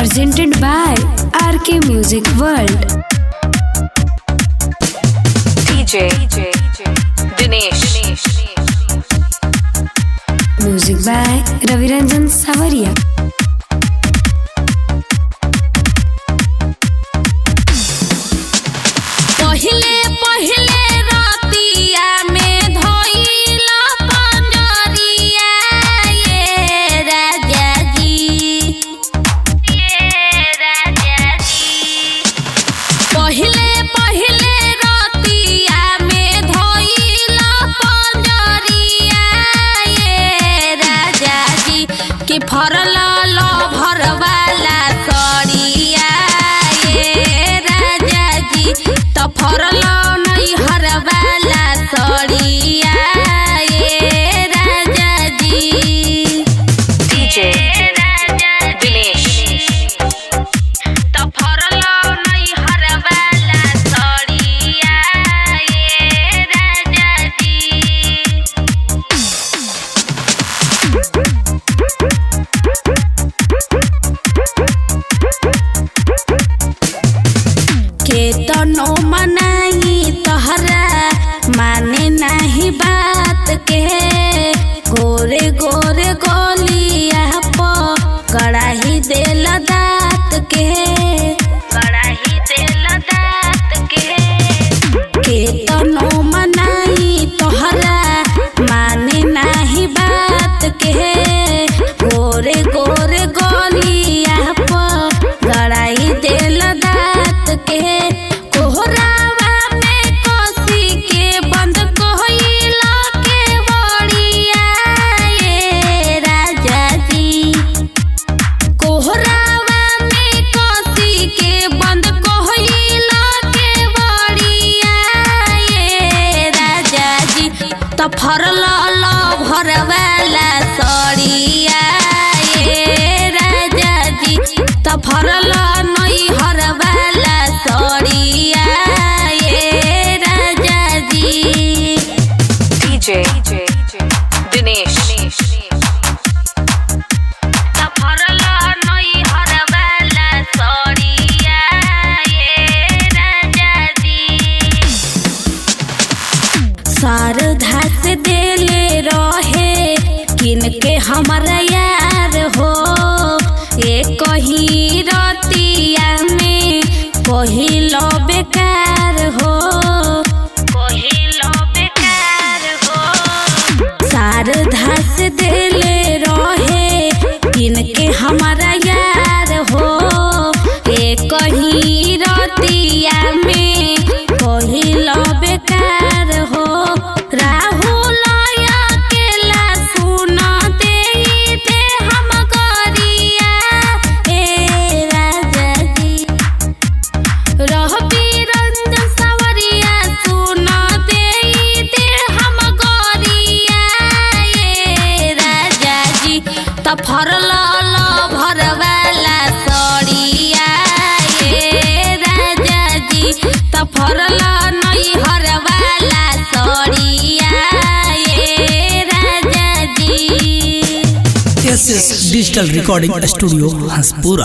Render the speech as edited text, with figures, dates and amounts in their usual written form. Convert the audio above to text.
Presented by RK Music World. DJ Dinesh. Music by Ravi Ranjan Savaria. पहिले पहिले रतिया में धइला पंजरिया ये राजा जी, ये राजा जी। पहिले पहिले रतिया में धइला पंजरिया ये राजा जी, कि फरल भरवाला सड़िया ये राजा जी, त फरल नहीं हरवाला सड़िया ये राजा जी। DJ Dinesh. त फरल नहीं हरवाला सड़िया ये राजा जी। केतनो मनाई तोहरा माने नाही बात के, गोरे गोरे गोलिया प कड़ाही देल दात के, कड़ाही देल दात के। केतनो मनाई तोहरा माने नाही बात के, गोरे गोरे गोलिया प गड़ाई देल दात के। कोहरावा में कोसी के बंद कोइला के बड़िया ये राजा जी, कोहरावा में कोसी के बंद कोइला के बड़िया ये राजा जी, त फरल भरवाला सड़िया ये राजा जी, त फरल नहीं हरवाला सड़िया ये राजा जी। DJ Dinesh. त फरल नहीं हरवाला सड़िया ये राजा जी। शारदा से देले रहे किनके हमारा यार हो, ये कहीं रतिया में कहिलो बेकार हो, कहिलो बेकार हो। शारदा से देले रहे किनके हमारा यार हो, ये कहीं रतिया में कहिलो बेकार हो। राहुल अकेला सुन दे दे हम गरिया ए राजा जी, रहबी रंजन सवरिया सुन दे दे हम गरिया ये राजा जी, त फरल भरवाला सड़िया ये राजा जी, त फरल नहीं हरवाला सड़िया ये राजा जी। S S digital recording studio Hanspura.